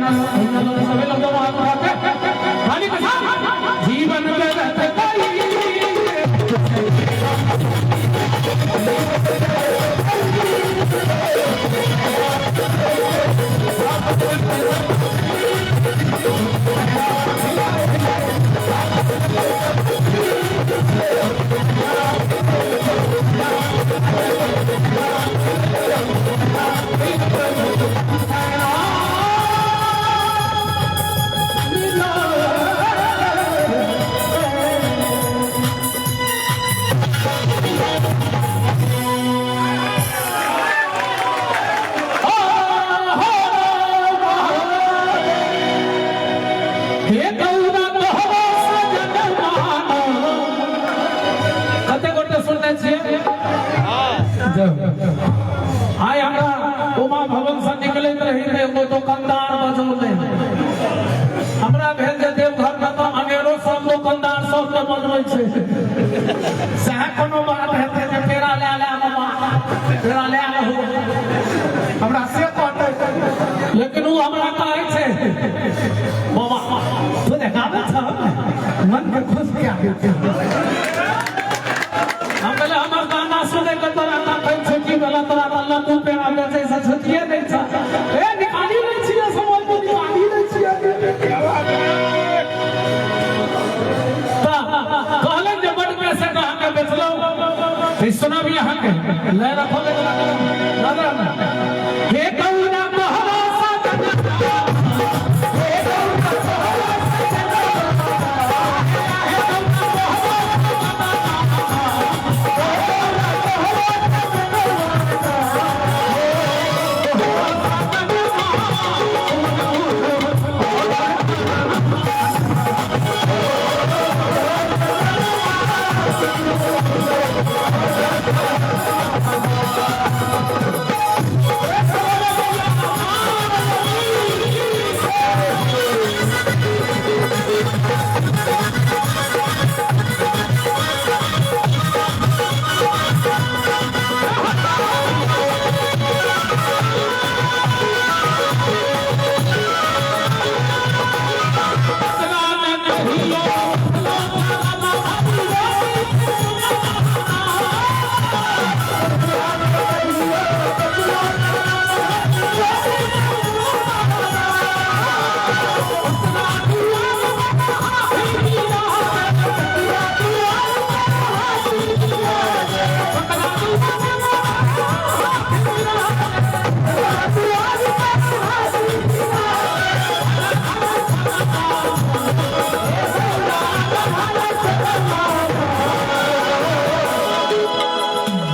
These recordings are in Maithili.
सभी लोग दोनों हाथ उठा के ताली के साथ जीवन व्यर्थ गई। कते गोटे सुनने छियै? आइ हमरा उमा भवन से निकलैत रही तऽ एगो दोकानदार बजौले। हमरा भेल जे देवघर में तऽ अनेरो सब दोकानदार सब के बजबै छै, सएह कोनो बात हेतै जे पेड़ा लए लए मामा, पेड़ा लए लहु, हमरा से कहतै। लेकिन ओ हमरा कहै छै, बाबा तू देखाबै छह मन के खुश कए दै छै। हम कहले हमर गाना सुनै के तोरा तखन छुट्टी भेला, तोरा तऽ लड्डू पेड़ा बेचै से छुट्टिए नहि छ। ए निकाली लै छियै, समझ के निकाली लै छियै। तऽ कहलनि जे बड पैसे के अहाँके बेचलहुँ, तऽ सुनबी अहाँके लय रखो दादा। हे गौरा तोहरा सजना, हे गौरा तोहरा सजना, हे गौरा तोहरा सजना, हे गौरा तोहरा सजना,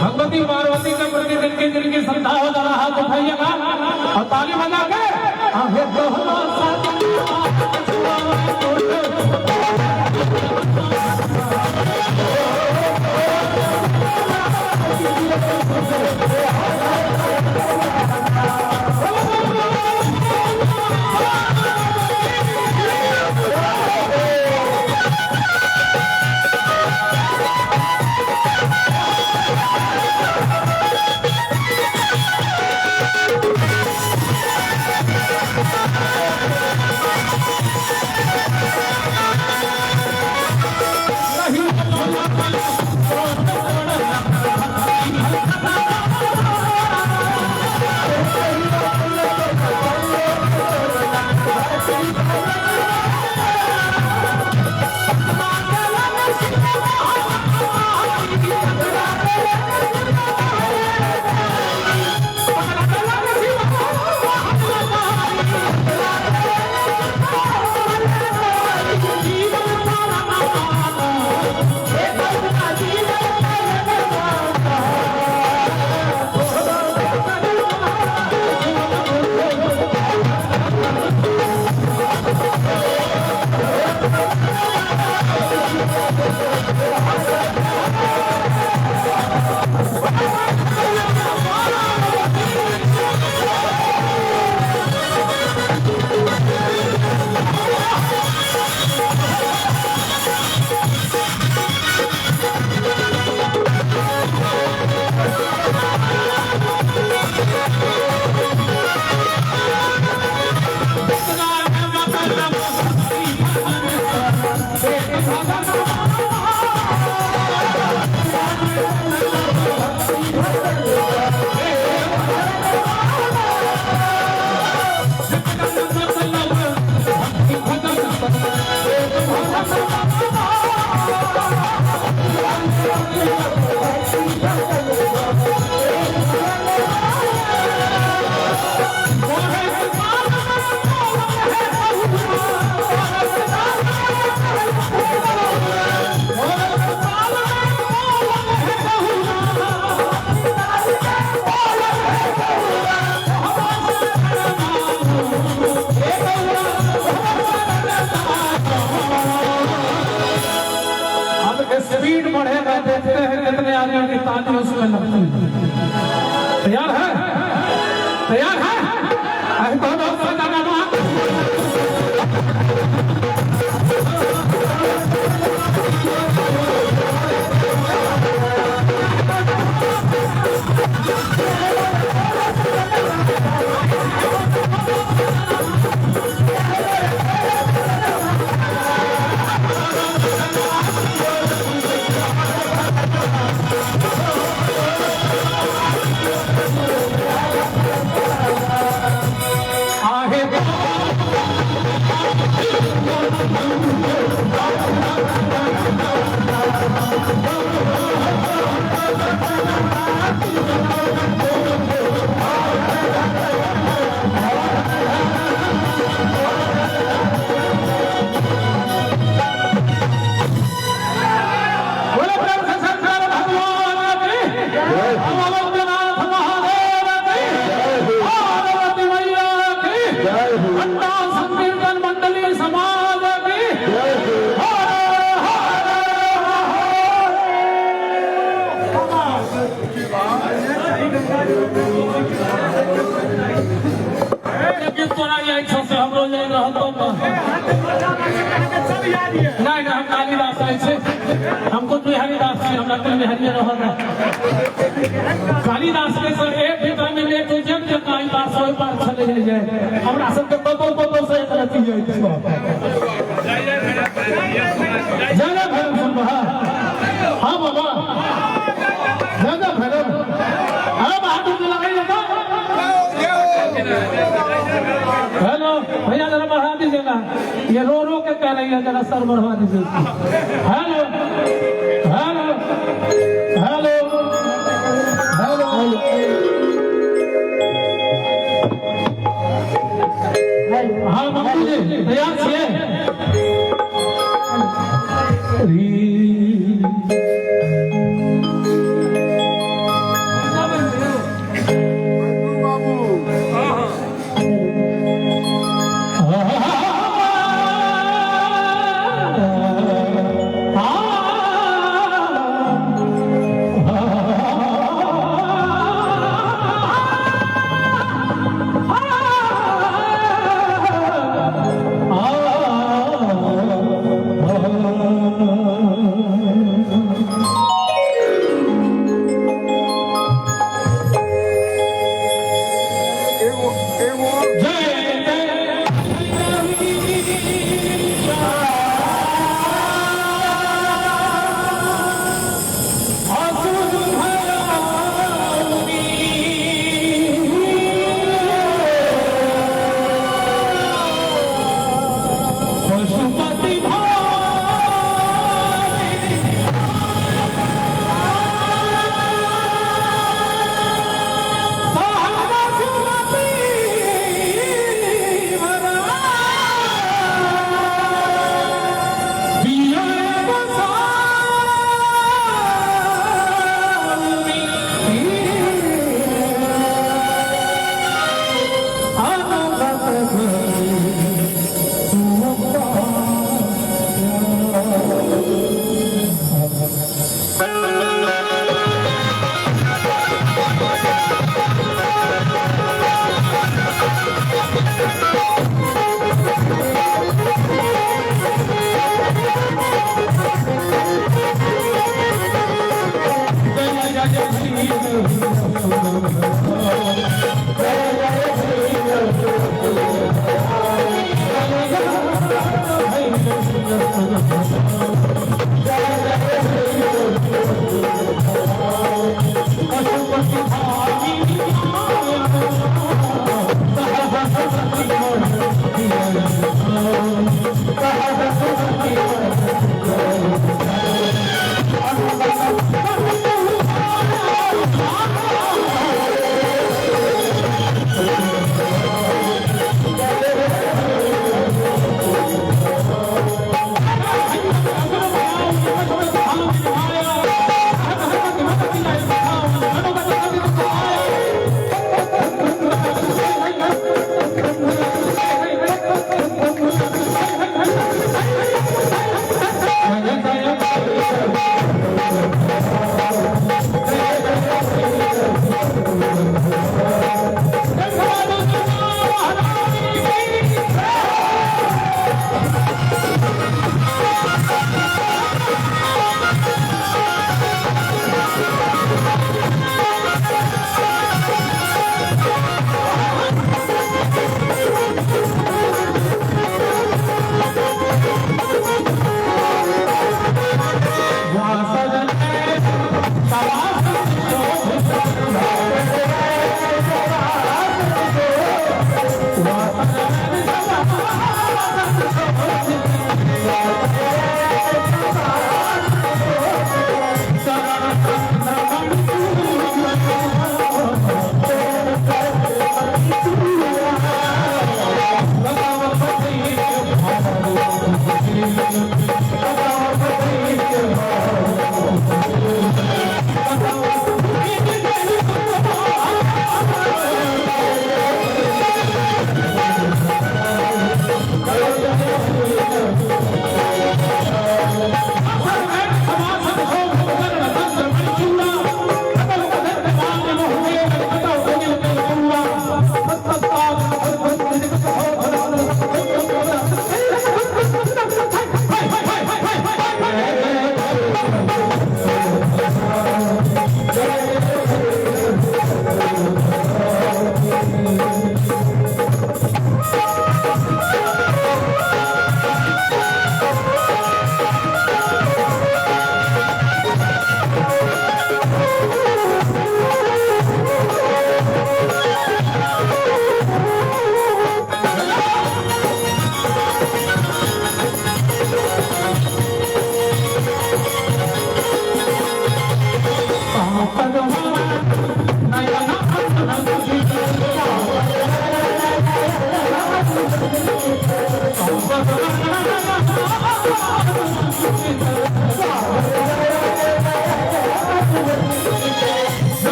भगवती पार्वती के प्रति जिनकी जिनकी श्रद्धा हो जरा हाथ उठाइएगा और ताली बजा के आहे दोहरा। स्पीड बढ़ेगा, देखते हैं कितने आदमी की ताली उसमें लगती है। तैयार है? तैयार है? अरे बहुत बहुत आहे। बोलो प्रेम से शंकर भगवान की, अमरनाथ महादेव की, पार्वती मैया की, अंडा संकीर्तन मंडली समाज की। हर हर महादेव। लेकिन तोरा ये इच्छा से हमरो जाय रहतो नहीं नहीं, हम कालिदास आए छे, हमको बिहारीदास छी, हमरा कोई बिहारी रहल ना। कालिदास के सर एक भीतर में ले तो जब जब आई पार सौ पार चले जाय जाय, हमरा सब के बबो बबो से एक रति जाय छै। जय जय भैरव सुन बहा। हां बाबा, जय जय भैरव। अरे बहादुर के लगाई जाता। हेलो भैया, जरा बढ़ा दीजिएगा, ये रो रो के कह रही है, जरा सर बढ़वा दीजिए। Hello hello hello hello. हाँ मंगू जी, तैयार छिए? पशुपति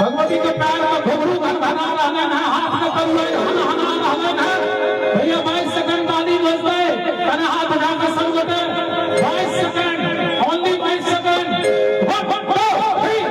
भगवती के पैर में घुघरू घनघना रहलन है, हाथ में करुआ हन हना रहलन है। भैया 22 सेकंड ताली बजते, तने हाथ उठा के सब गोटे 22 सेकंड, ओनली 22 सेकंड। 1 2 3।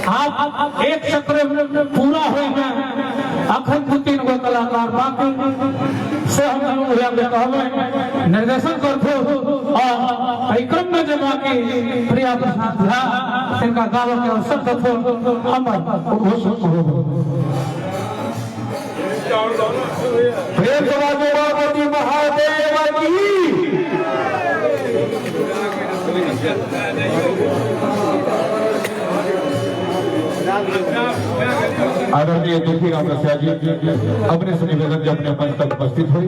आप एक चक्र पूरा हुई में अखन 2-3 गो कलाकार बाकी से हम भैया के कहबै निर्देशन करथो और एहि क्रम में जे बाकी प्रिया प्रसाद झा तिनका गाबऽ के अवसर देथो हमर उद्घोषित हो। प्रेम सभा महादेव की। आदरणीय दुखी राम रसिया जी अपने से निवेदन जो अपने मंच तक उपस्थित हुई।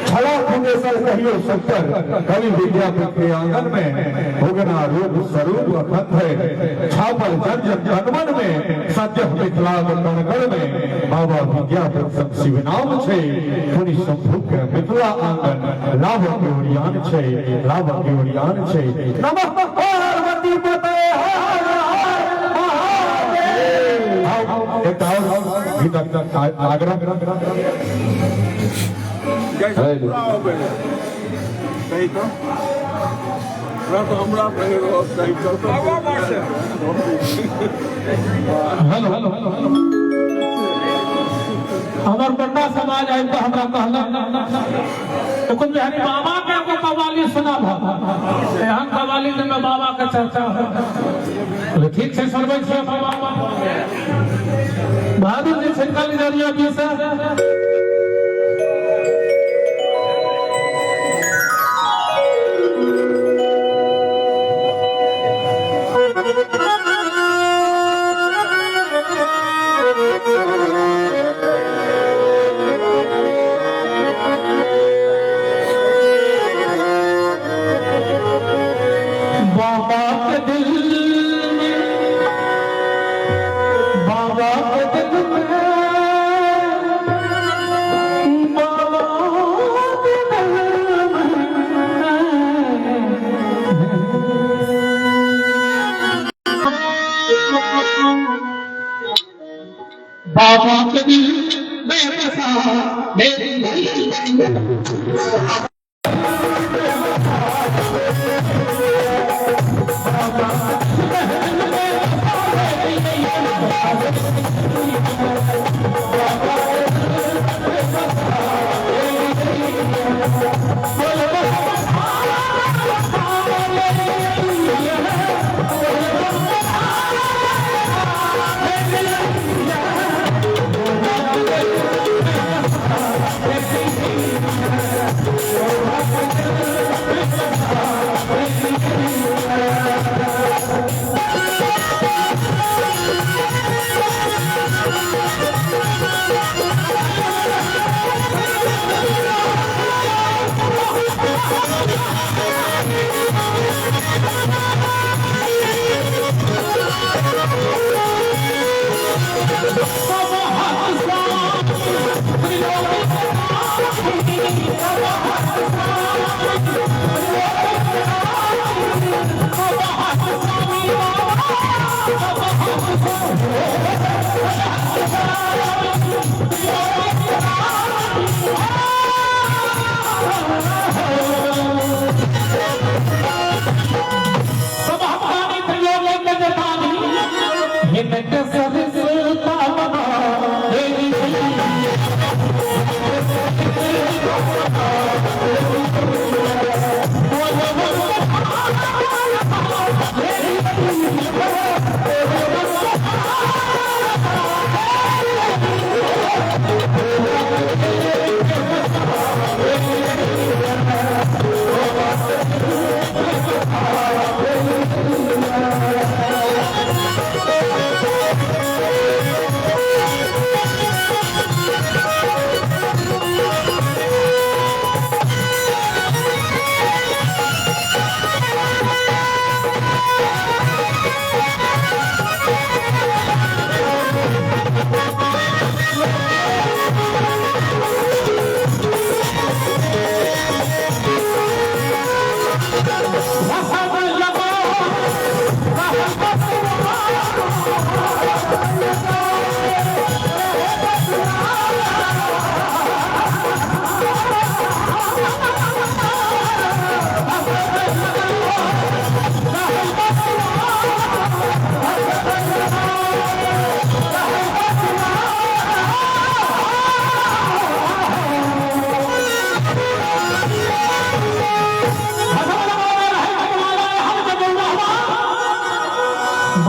छला खुदेसर कहियो सत्तर कवि विद्यापति के आंगन में भोगना रूप स्वरूप अखंड है छापल जन जन जनमन में सत्य मिथिला कण कण में बाबा विद्यापति संग शिव नाम छे पुनि शंभु के मिथिला आंगन लाभ के ओरियान छे लाभ के ओरियान छे। नमः पार्वती पते हर हर महादेव। एक और गीतक आग्रह हेलो हेलो हेलो हमर बंडा समाज आबि कऽ हमरा कहलक कुंज बिहारी बाबा के एगो कव्वाली सुनाब। एहन कव्वाली जाहिमे बाबा के चर्चा हो। कहलियै, ठीक छै, सुनबै छियै। बाबा बहादुर जी छिनकल जरिया से। बाबा के दिल में, बाबा के दिल में, बाबा के दिल में। बाबा के दिल में बसा मेरी। सब हमारी त्रिलोक में जतानी हिनक सरिसता बना मेरी।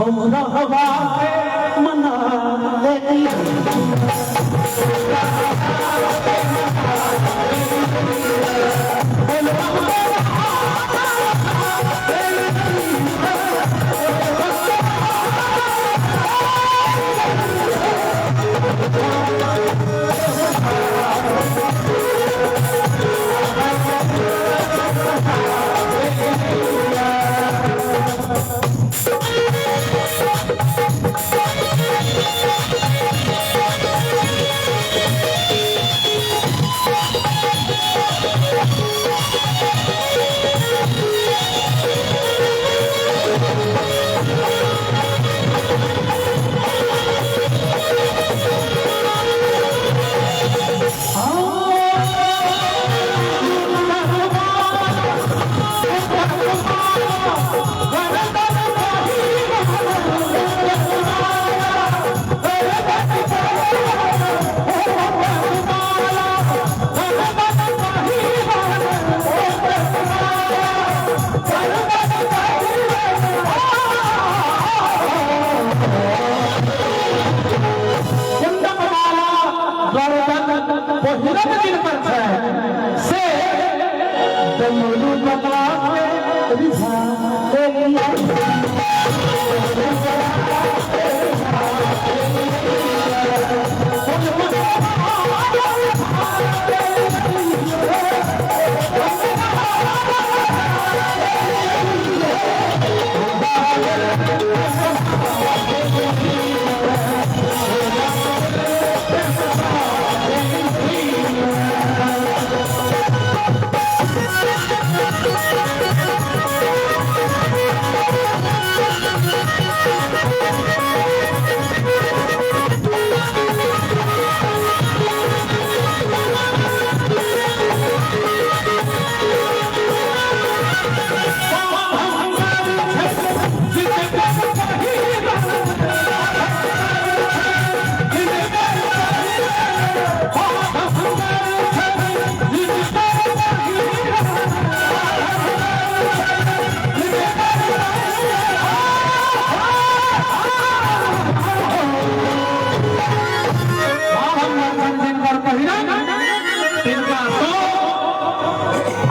बौरा के मना लेती। पहिरन जिनकर छै से डमरू बना के रिझा देलियै।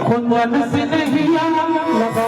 कुंदन से नहिया लगा